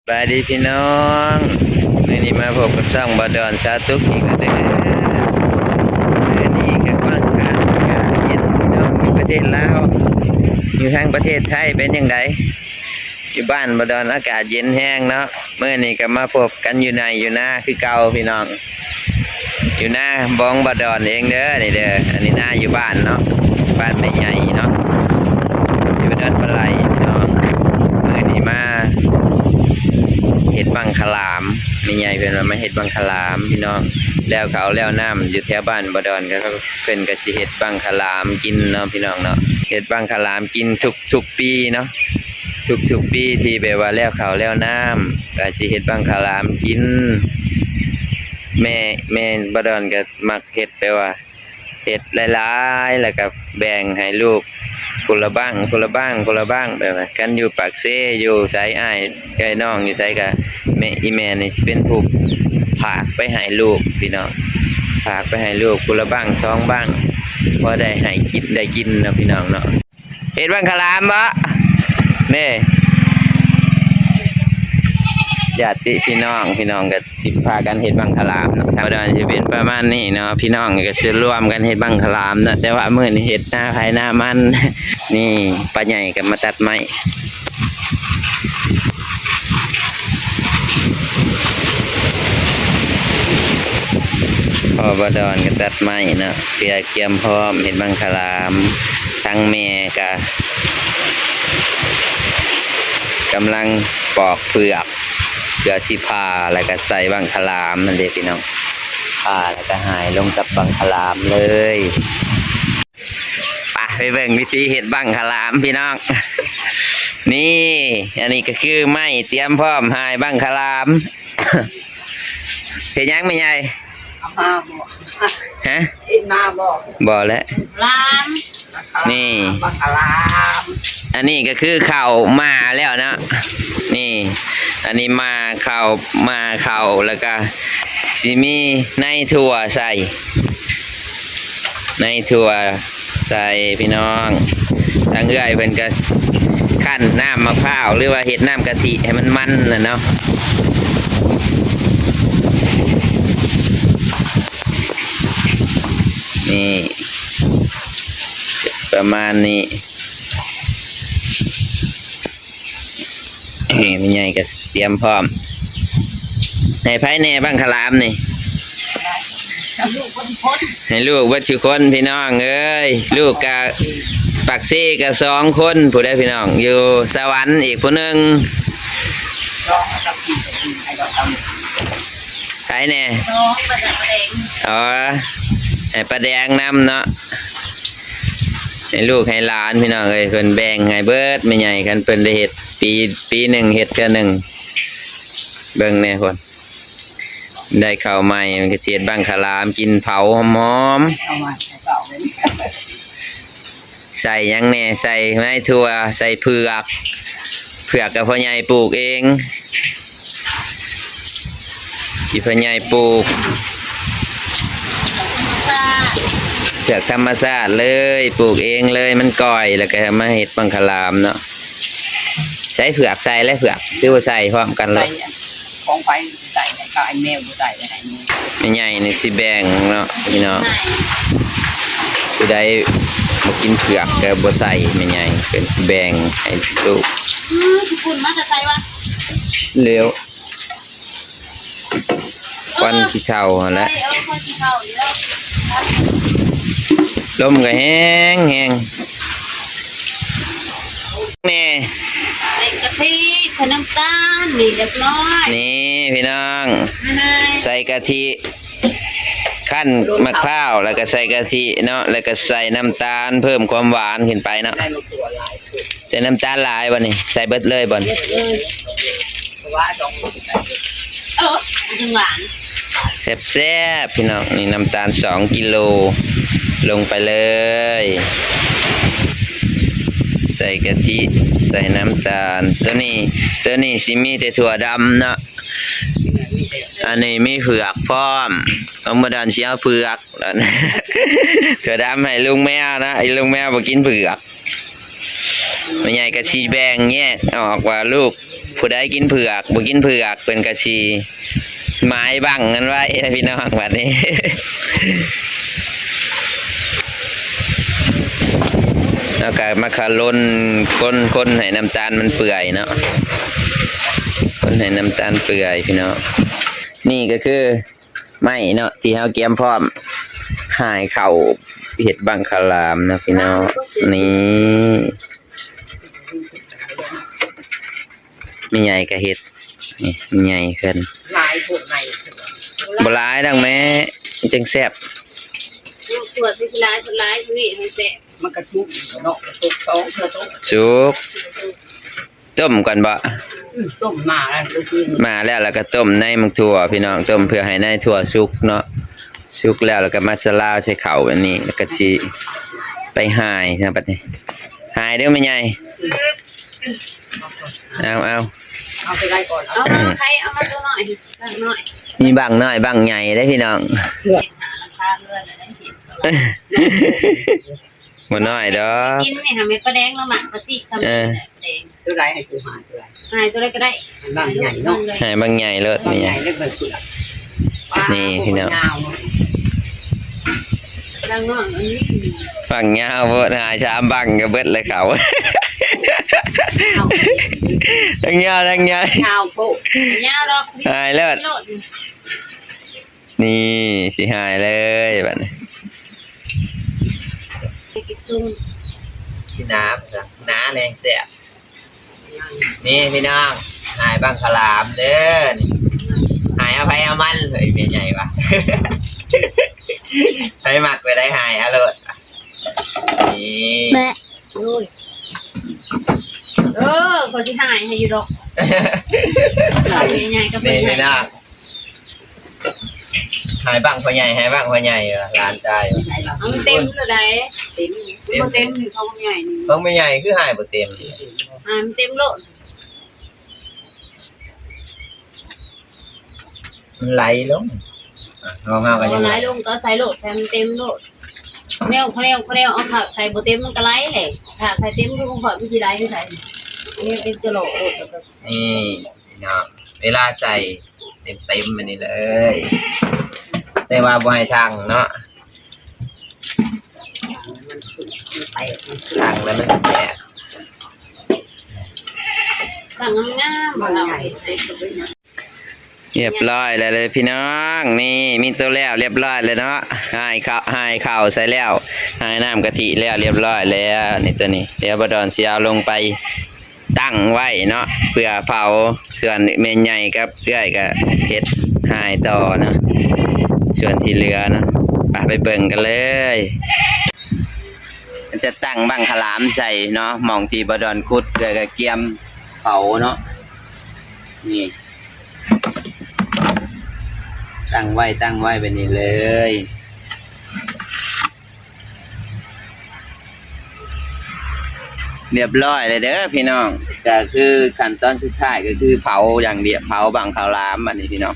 ສະບາຍດີພີ່ນ້ອງ ມື້ນີ້ມາພົບກັບຊ່ອງບ່າວດອນຊາວຕຸກອີກແລ້ວເດີ. ມື້ນີ້ກໍກວາງກາງອາກາດເຢັນພີ່ນ້ອງ ຢູ່ປະເທດລາວ ຢູ່ທາງປະເທດໄທເປັນຈັ່ງໃດ? ຢູ່ບ້ານບ່າວດອນອາກາດເຢັນແຮງເນາະ. ມື້ນີ້ກໍມາພົບກັນຢູ່ໄຮ່ຢູ່ນາຄືເກົ່າພີ່ນ້ອງ. ຢູ່ນາຂອງບ່າວດອນເອງເດີ ນີ້ເດີ. ອັນນີ້ນາຢູ່ບ້ານເນາະ ບ້ານແມ່ໃຫຍ່ເນາະ ຢູ່ດອນປາໄຫຼພີ່ນ້ອງ. ມື້ນີ້ມາເຮັດບັ້ງຂະຫຼາມ ແມ່ໃຫຍ່ເພິ່ນວ່າມາເຮັດບັ້ງຂະຫຼາມພີ່ນ້ອງ. ແລ້ວເຂົ້າແລ້ວນ້ຳຢູ່ແຖວບ້ານບ່າວດອນ ກໍເພິ່ນກໍຊິເຮັດບັ້ງຂະຫຼາມກິນເນາະພີ່ນ້ອງເນາະ. ເຮັດບັ້ງຂະຫຼາມກິນທຸກໆປີເນາະ. ທຸກໆປີທີ່ແບບວ່າແລ້ວເຂົ້າແລ້ວນ້ຳ ກໍຊິເຮັດບັ້ງຂະຫຼາມກິນ. ແມ່ ແມ່ບ່າວດອນກໍມັກເຮັດ ແບບວ່າເຮັດຫຼາຍໆ ແລ້ວກໍແບ່ງໃຫ້ລູກຜູ້ລະບັ້ງ ຜູ້ລະບັ້ງ ຜູ້ລະບັ້ງ. ແບບວ່າຄັນຢູ່ປາກເຊ ຢູ່ໃສ ອ້າຍເອື້ອຍນ້ອງຢູ່ໃສ ກໍແມ່ ອີ່ແມ່ນີ້ຊິເປັນຜູ້ຝາກໄປໃຫ້ລູກພີ່ນ້ອງ ຝາກໄປໃຫ້ລູກຜູ້ລະບັ້ງສອງບັ້ງ ພໍໄດ້ໃຫ້ກິນ ໄດ້ກິນເນາະພີ່ນ້ອງເນາະ. ເຮັດບັ້ງຂະຫຼາມບໍ່? ນີ້ ຍາດຕິພີ່ນ້ອງ ພີ່ນ້ອງກໍຊິພາກັນເຮັດບັ້ງຂະຫຼາມເນາະ. ທາງບ່າວດອນຊິເປັນປະມານນີ້ເນາະ ພີ່ນ້ອງກໍຊິລວມກັນເຮັດບັ້ງຂະຫຼາມເນາະ. ແຕ່ວ່າມື້ນີ້ເຮັດນາໃຜນາມັນ. ນີ້ ປ້າໃຫຍ່ກໍມາຕັດໄມ້ ພໍ່ບ່າວດອນກໍຕັດໄມ້ເນາະ ເພື່ອກຽມພ້ອມເຮັດບັ້ງຂະຫຼາມ. ທາງແມ່ກໍກຳລັງປອກເຜືອກ ເພື່ອຊິຜ່າ ແລ້ວກໍໃສ່ບັ້ງຂະຫຼາມນັ້ນເດ້ພີ່ນ້ອງ. ຜ່າແລ້ວກໍຫາຍລົງກັບບັ້ງຂະຫຼາມເລີຍ. ໄປ ໄປເບິ່ງວິທີເຮັດບັ້ງຂະຫຼາມພີ່ນ້ອງ. ນີ້ ອັນນີ້ກໍຄືໄມ້ຕຽມພ້ອມຫາຍບັ້ງຂະຫຼາມ. ເຮັດຫຍັງແມ່ໃຫຍ່? ເອົາມາບໍ່? ຮະ? ເຮັດມາບໍ່? ບໍ່ແຫຼະ. ຫຼາມ. ນີ້ ບັ້ງຂະຫຼາມ. ອັນນີ້ກໍຄືເຂົ້າໝ່າແລ້ວເນາະ. ນີ້ ອັນນີ້ໝ່າເຂົ້າ ໝ່າເຂົ້າ ແລ້ວກໍຊິມີໃນຖົ່ວໃສ່ ໃນຖົ່ວໃສ່ພີ່ນ້ອງ. ທາງເອື້ອຍເພິ່ນກໍຄັ້ນນ້ຳມະພ້າວ ຫຼືວ່າເຮັດນ້ຳກະທິໃຫ້ມັນມັນນະເນາະ. ນີ້ ປະມານນີ້. ນີ້ແມ່ໃຫຍ່ກໍຕຽມພ້ອມ. ໃຫ້ໃຜແດ່ບັ້ງຂະຫຼາມນີ້? ໃຫ້ລູກເບິດທຸກຄົນ ພີ່ນ້ອງເອີຍ. ລູກກະປາກເຊກະສອງຄົນ ຜູ້ໃດພີ່ນ້ອງ ຢູ່ສະຫວັນອີກຜູ້ໜຶ່ງ. ໃຜແດ່? ອໍ ໃຫ້ປ້າແດງນຳເນາະ. ໃຫ້ລູກໃຫ້ຫຼານພີ່ນ້ອງເອີຍ ເພິ່ນແບ່ງໃຫ້ເບິດແມ່ໃຫຍ່. ຄັນເພິ່ນໄດ້ເຮັດ ປີ ປີໜຶ່ງເຮັດເທື່ອໜຶ່ງ. ເບິ່ງແດ່ພຸ້ນ ໄດ້ເຂົ້າໃໝ່ ມັນກໍຊິເຮັດບັ້ງຂະຫຼາມກິນເຜົາຫອມໆ. ເອົາມາໃສ່ເຂົ້າເລີຍ. ໃສ່ຫຍັງແດ່? ໃສ່ໃນຖົ່ວ ໃສ່ເຜືອກ. ເຜືອກກໍພໍ່ໃຫຍ່ປູກເອງ. ທີ່ພໍ່ໃຫຍ່ປູກ ເຜືອກທຳມະຊາດເລີຍ ປູກເອງເລີຍ ມັນກ່ອຍ ແລ້ວກໍມາເຮັດບັ້ງຂະຫຼາມເນາະ. ໃສ່ເຜືອກ ໃສ່ແລ້ວເຜືອກ ຄືບໍ່ໃສ່ພ້ອມກັນໂລດ. ຂອງໃຜໃສ່ ໃຫ້ເຂົາ ໃຫ້ແມວບໍ່ໃສ່ ໃຫ້ແມວ. ແມ່ໃຫຍ່ນີ້ຊິແບ່ງເນາະພີ່ນ້ອງ ຜູ້ໃດບໍ່ກິນເຜືອກກໍບໍ່ໃສ່. ແມ່ໃຫຍ່ເພິ່ນຊິແບ່ງໃຫ້ລູກ. ອື ທຸກຄົນມາແຕ່ໃສວະ? ແລ້ວ ຄວັນຂີ້ເຖົ້າຫັ້ນແຫຼະ. ເອີ ຄວັນຂີ້ເຖົ້ານີ້ແຫຼະ. ລົມກໍແຮງໆ ແນ່. ໃສ່ກະທິ ໃສ່ນ້ຳຕານ ນີ້ຮຽບຮ້ອຍ. ນີ້ພີ່ນ້ອງ ໃສ່ກະທິ ຄັ້ນໝາກພ້າວ ແລ້ວກໍໃສ່ກະທິເນາະ ແລ້ວກໍໃສ່ນ້ຳຕານ ເພີ່ມຄວາມຫວານຂຶ້ນໄປເນາະ. ໃສ່ນ້ຳຕານຫຼາຍບໍ່ນີ້? ໃສ່ເບິດເລີຍບໍ່ນີ້? ເບິດເລີຍ. ເອີ ມັນຫວານ ແຊບໆ ພີ່ນ້ອງ. ນີ້ນ້ຳຕານສອງກິໂລ ລົງໄປເລີຍ. ໃສ່ກະທິ ໃສ່ນ້ຳຕານ. ໂຕນີ້ ໂຕນີ້ຊິມີແຕ່ຖົ່ວດຳເນາະ. ອັນນີ້ມີເຜືອກພ້ອມ. ຂອງໝູ່ດອນຊິເອົາເຜືອກ. ຖົ່ວດຳໃຫ້ລຸງແມວນະ. ໄອ້ລຸງແມວບໍ່ກິນເຜືອກ. ແມ່ໃຫຍ່ກໍຊິແບ່ງແຍກອອກວ່າລູກ ຜູ້ໃດກິນເຜືອກ ບໍ່ກິນເຜືອກ ເພິ່ນກໍຊິໝາຍບັ້ງກັນໄວ້ນະພີ່ນ້ອງ. ບັດນີ້ ເຮົາກໍມາຄະລົນ ຄົນໆ ໃຫ້ນ້ຳຕານມັນເປື່ອຍເນາະ ຄົນໃຫ້ນ້ຳຕານເປື່ອຍພີ່ນ້ອງ. ນີ້ກໍຄື ໄມ້ເນາະ ທີ່ເຮົາກຽມພ້ອມ ຫາຍເຂົ້າເຮັດບັ້ງຂາວຫຼາມເນາະພີ່ນ້ອງ. ນີ້ ແມ່ໃຫຍ່ກໍເຮັດ ນີ້ແມ່ໃຫຍ່ເພິ່ນ ຫຼາຍໂພດໃໝ່ ບໍ່ຫຼາຍດອກແມ່ ຈັ່ງແຊບ ຕົວຊິຫຼາຍ ຫຼາຍນີ້ໃຫ້ແຊບ ມັນກະສຸກເນາະ ກະສຸກສອງເທື່ອ ສຸກ ຕົ້ມກ່ອນບໍ? ອືມ ຕົ້ມໝາແລ້ວ ມາແລ້ວ ແລ້ວກໍຕົ້ມໃນໝາກຖົ່ວພີ່ນ້ອງ ຕົ້ມເພື່ອໃຫ້ໃນຖົ່ວສຸກເນາະ ສຸກແລ້ວ ແລ້ວກໍມາສະລາວໃສ່ເຂົ້າອັນນີ້ ແລ້ວກໍຊິໄປຫາຍນະບັດນີ້. ຫາຍເດີ້ແມ່ໃຫຍ່ ເອົາ ເອົາ ເອົາໄປໄວ້ກ່ອນ ເອົາ ເອົາໄຂ່ ເອົາມາຕົວນ້ອຍ ບັ້ງນ້ອຍ ມີບັ້ງນ້ອຍບັ້ງໃຫຍ່ເດ້ພີ່ນ້ອງ. ເຮັດຫາຫຼັງຄາເຮືອນ ບໍ່ນ້ອຍດອກ ກິນນີ້ຫາແມ່ນປາແດງເນາະ ໝາກປາຊິຊຳ ເອີ ປາແດງ ຕົວໃດໃຫ້ກູຫາ ຕົວໃດ ຫາຕົວໃດກໍໄດ້ ບັ້ງໃຫຍ່ເນາະ ໃຫ້ບັ້ງໃຫຍ່ໂລດ ບັ້ງໃຫຍ່ ນີ້ ເລີຍເບິ່ງ ນີ້ພີ່ນ້ອງ ບັ້ງຍາວເນາະ ບັ້ງນ້ອຍອັນນີ້ ບັ້ງຍາວໂພດ ຫາຍສາມບັ້ງກໍເບິດແລ້ວເຂົາ ເອົາ ທັງຍາວທັງໃຫຍ່ ຍາວໂພດ ຍາວດອກ ຫາຍໂລດ ໂລດ. ນີ້ ຊິຫາຍເລີຍບັດນີ້ ຊິໜາ ໜາແຮງແຊບ. ນີ້ພີ່ນ້ອງ ຫາຍບັ້ງຂາວຫຼາມເດີ້ ນີ້ ຫາຍເອົາໃຜເອົາມັນ ເຮີ້ຍ ແມ່ໃຫຍ່ວ່າ ໃຜມັກໄປໄດ້ຫາຍເອົາໂລດ ນີ້ ແມ່ ໂອ້ຍ ເອີ ຂ້ອຍຊິຫາຍໃຫ້ຢູ່ດອກ ເອົາໃຫຍ່ໆ ກັບ ນີ້ ໃຫຍ່ ພີ່ນ້ອງ ໃຫ້ບັ້ງພໍ່ໃຫຍ່ ໃຫ້ບັ້ງພໍ່ໃຫຍ່ ຫຼານຊາຍ ເອົາມັນເຕັມແລ້ວໃດ ເຕັມ ບໍ່ເຕັມນີ້ ຂອງໃຫຍ່ນີ້ ຂອງແມ່ໃຫຍ່ຄືໃຫ້ບໍ່ເຕັມ ໃຫ້ມັນເຕັມໂລດ ມັນໄຫຼລົງ ອາ ຂອງເຮົາກໍຍັງໄຫຼລົງ ກໍໃສ່ໂລດ ໃສ່ມັນເຕັມໂລດ ແນວ ແນວ ແນວເອົາຖ້າໃສ່ບໍ່ເຕັມມັນກໍໄຫຼແຫຼະ ຖ້າໃສ່ເຕັມຄືຂອງຂ້ອຍມັນຊິໄຫຼຢູ່ໃສ ອັນນີ້ເປັນຈະຫຼອກໂລດ ນີ້ພີ່ນ້ອງ ເວລາໃສ່ເຕັມໆ ອັນນີ້ເລີຍ ແຕ່ວ່າບໍ່ໃຫ້ທັງເນາະ ທັງແລ້ວມັນຊິແຕກ ຕັ້ງງາມໆ ລຽບຮ້ອຍແລ້ວເດີພີ່ນ້ອງ ນີ້ມີໂຕແລ້ວລຽບຮ້ອຍແລ້ວເນາະ ຫາຍເຂົ້າ ຫາຍເຂົ້າໃສ່ແລ້ວ ຫາຍນ້ຳກະທິແລ້ວລຽບຮ້ອຍແລ້ວ ນີ້ ໂຕນີ້ ດຽວບ່າວດອນຊິເອົາລົງໄປ ຕັ້ງໄວ້ເນາະ ເພື່ອເຜົາ ສ່ວນແມ່ໃຫຍ່ກັບເອື້ອຍກໍເຮັດຫາຍຕໍ່ເນາະ ສ່ວນທີ່ເຫຼືອເນາະ ໄປ ໄປເບິ່ງກັນເລີຍ ຈະຕັ້ງບັ້ງຂາວຫຼາມໃສ່ເນາະ ໝ່ອງທີ່ບ່າວດອນຂຸດ ເອື້ອຍກໍກຽມເຜົາເນາະ ນີ້ ຕັ້ງໄວ້ ຕັ້ງໄວ້ແບບນີ້ເລີຍ. ລຽບຮ້ອຍແລ້ວເດີພີ່ນ້ອງ ກໍຄືຂັ້ນຕອນສຸດທ້າຍກໍຄືເຜົາຢ່າງດຽວ ເຜົາບັ້ງເຂົ້າຫຼາມບັດນີ້ພີ່ນ້ອງ.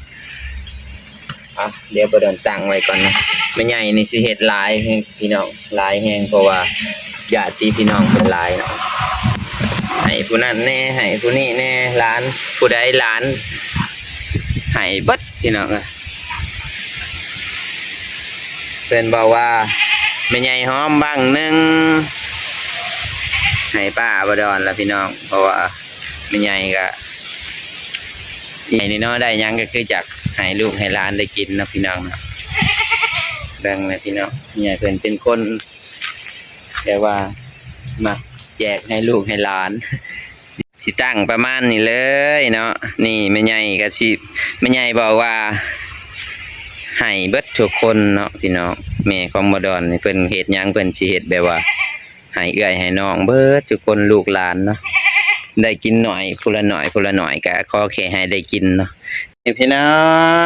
ອ່ະ ດຽວບ່າວດອນຕັ້ງໄວ້ກ່ອນເນາະ ແມ່ໃຫຍ່ນີ້ຊິເຮັດຫຼາຍແຮງພີ່ນ້ອງ ຫຼາຍແຮງ ເພາະວ່າຍາດຕິພີ່ນ້ອງເພິ່ນຫຼາຍເນາະ ໃຫ້ຜູ້ນັ້ນແດ່ ໃຫ້ຜູ້ນີ້ແດ່ ຫຼານຜູ້ໃດຫຼານ ໃຫ້ເບິດພີ່ນ້ອງເອີຍ. ເພິ່ນບອກວ່າແມ່ໃຫຍ່ຫອມບັ້ງໜຶ່ງ ໃຫ້ປ້າບ່າວດອນລະພີ່ນ້ອງ ເພາະວ່າແມ່ໃຫຍ່ກະໃຫຍ່ນ້ອຍ ໄດ້ຫຍັງກະຄືຢາກໃຫ້ລູກໃຫ້ຫຼານໄດ້ກິນເນາະພີ່ນ້ອງເນາະ. ເບິ່ງແຫຼະພີ່ນ້ອງ ແມ່ໃຫຍ່ເພິ່ນເປັນຄົນແບບວ່າມັກແຈກໃຫ້ລູກໃຫ້ຫຼານ. ຊິຕັ້ງປະມານນີ້ເລີຍເນາະ ນີ້ແມ່ໃຫຍ່ກໍຊິ ແມ່ໃຫຍ່ບອກວ່າໃຫ້ເບິດທຸກຄົນເນາະພີ່ນ້ອງ. ແມ່ຂອງບ່າວດອນນີ້ເພິ່ນເຮັດຫຍັງເພິ່ນຊິເຮັດແບບວ່າໃຫ້ເອື້ອຍໃຫ້ນ້ອງເບິດທຸກຄົນ ລູກຫຼານເນາະ ໄດ້ກິນໜ້ອຍ ຜູ້ລະໜ້ອຍ ຜູ້ລະໜ້ອຍ ກໍຂໍແຄ່ໃຫ້ໄດ້ກິນເນາະ. ນີ້ພີ່ນ້ອ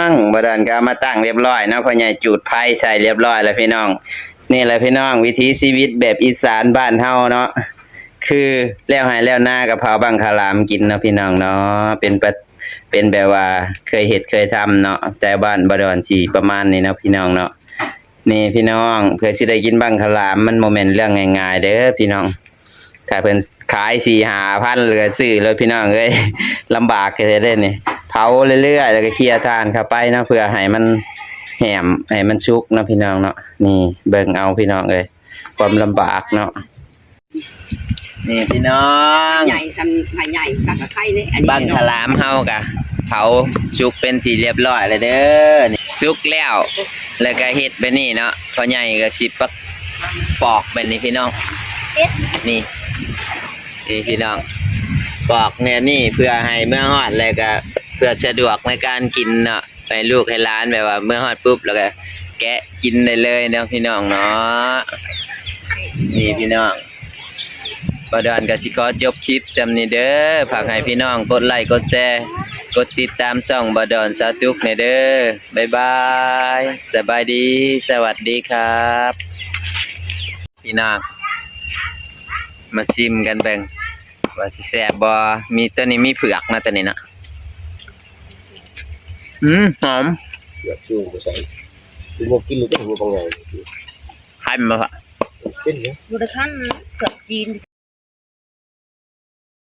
ງ ບ່າວດອນກໍເອົາມາຕັ້ງລຽບຮ້ອຍເນາະ ພໍ່ໃຫຍ່ຈູດໄຟໃສ່ລຽບຮ້ອຍແລ້ວພີ່ນ້ອງ. ນີ້ແຫຼະພີ່ນ້ອງ ວິຖີຊີວິດແບບອີສານບ້ານເຮົາເນາະ ຄືແລ້ວໄຮ່ແລ້ວນາກໍເຜົາບັ້ງຂາວຫຼາມກິນເນາະພີ່ນ້ອງເນາະ. ເປັນປະ ເປັນແບບວ່າເຄີຍເຮັດເຄີຍທຳເນາະ ແຕ່ບ້ານບ່າວດອນຊິປະມານນີ້ເນາະພີ່ນ້ອງເນາະ. ນີ້ພີ່ນ້ອງ ເພື່ອຊິໄດ້ກິນບັ້ງຂາວຫຼາມ ມັນບໍ່ແມ່ນເລື່ອງງ່າຍໆເດີພີ່ນ້ອງ. ຖ້າເພິ່ນຂາຍສີ່ຫ້າພັນ ຫຼືຊື້ໂລດພີ່ນ້ອງເອີຍ ລຳບາກແທ້ໆເດ້ນີ້. ເຜົາເລື້ອຍໆ ແລ້ວກໍເຄຍຖ່ານເຂົ້າໄປເນາະ ເພື່ອໃຫ້ມັນແຫ້ມ ໃຫ້ມັນສຸກເນາະພີ່ນ້ອງເນາະ. ນີ້ເບິ່ງເອົາພີ່ນ້ອງເອີຍ ຄວາມລຳບາກເນາະ. ນີ້ພີ່ນ້ອງ ໃຫຍ່ສ່ຳໃຫຍ່ສັກກະໄຂ່ເດ້ ອັນນີ້ບັ້ງຂະຫຼາມເຮົາກະເຜົາສຸກເປັນທີ່ລຽບຮ້ອຍແລ້ວເດີ. ນີ້ສຸກແລ້ວ ແລ້ວກະເຮັດແບບນີ້ເນາະ. ພໍ່ໃຫຍ່ກະຊິປະ ປອກແບບນີ້ພີ່ນ້ອງ ນີ້ ນີ້ພີ່ນ້ອງ ປອກແນວນີ້ ເພື່ອໃຫ້ເມືອຮອດ ແລ້ວກະເພື່ອສະດວກໃນການກິນເນາະ. ໃຫ້ລູກໃຫ້ຫຼານແບບວ່າເມືອຮອດປຸບ ແລ້ວກໍແກະກິນໄດ້ເລີຍເນາະພີ່ນ້ອງເນາະ. ນີ້ພີ່ນ້ອງ ບ່າວດອນກໍຊິຂໍຈົບຄລິບສ່ຳນີ້ເດີ. ຝາກໃຫ້ພີ່ນ້ອງກົດໄລ້ກົດແຊ ກົດຕິດຕາມຊ່ອງບ່າວດອນຊາວຕຸກແດ່ເດີ. ບາຍບາຍ ສະບາຍດີ ສະຫວັດດີຄັບ ພີ່ນ້ອງ. ມາຊີມກັນເບິ່ງວ່າຊິແຊບບໍ່. ມີ ໂຕນີ້ມີເຜືອກເນາະ ໂຕນີ້ເນາະ. ອືມ ຫອມ ເຜືອກຊູບໍ່ໃສ່ ບໍ່ກິນເລີຍ ຫົວບັກໃຫຍ່ ຄັນບໍ່? ເປັນເດ້ ບໍ່ໄດ້ຄັນ ເຜືອກຈີນ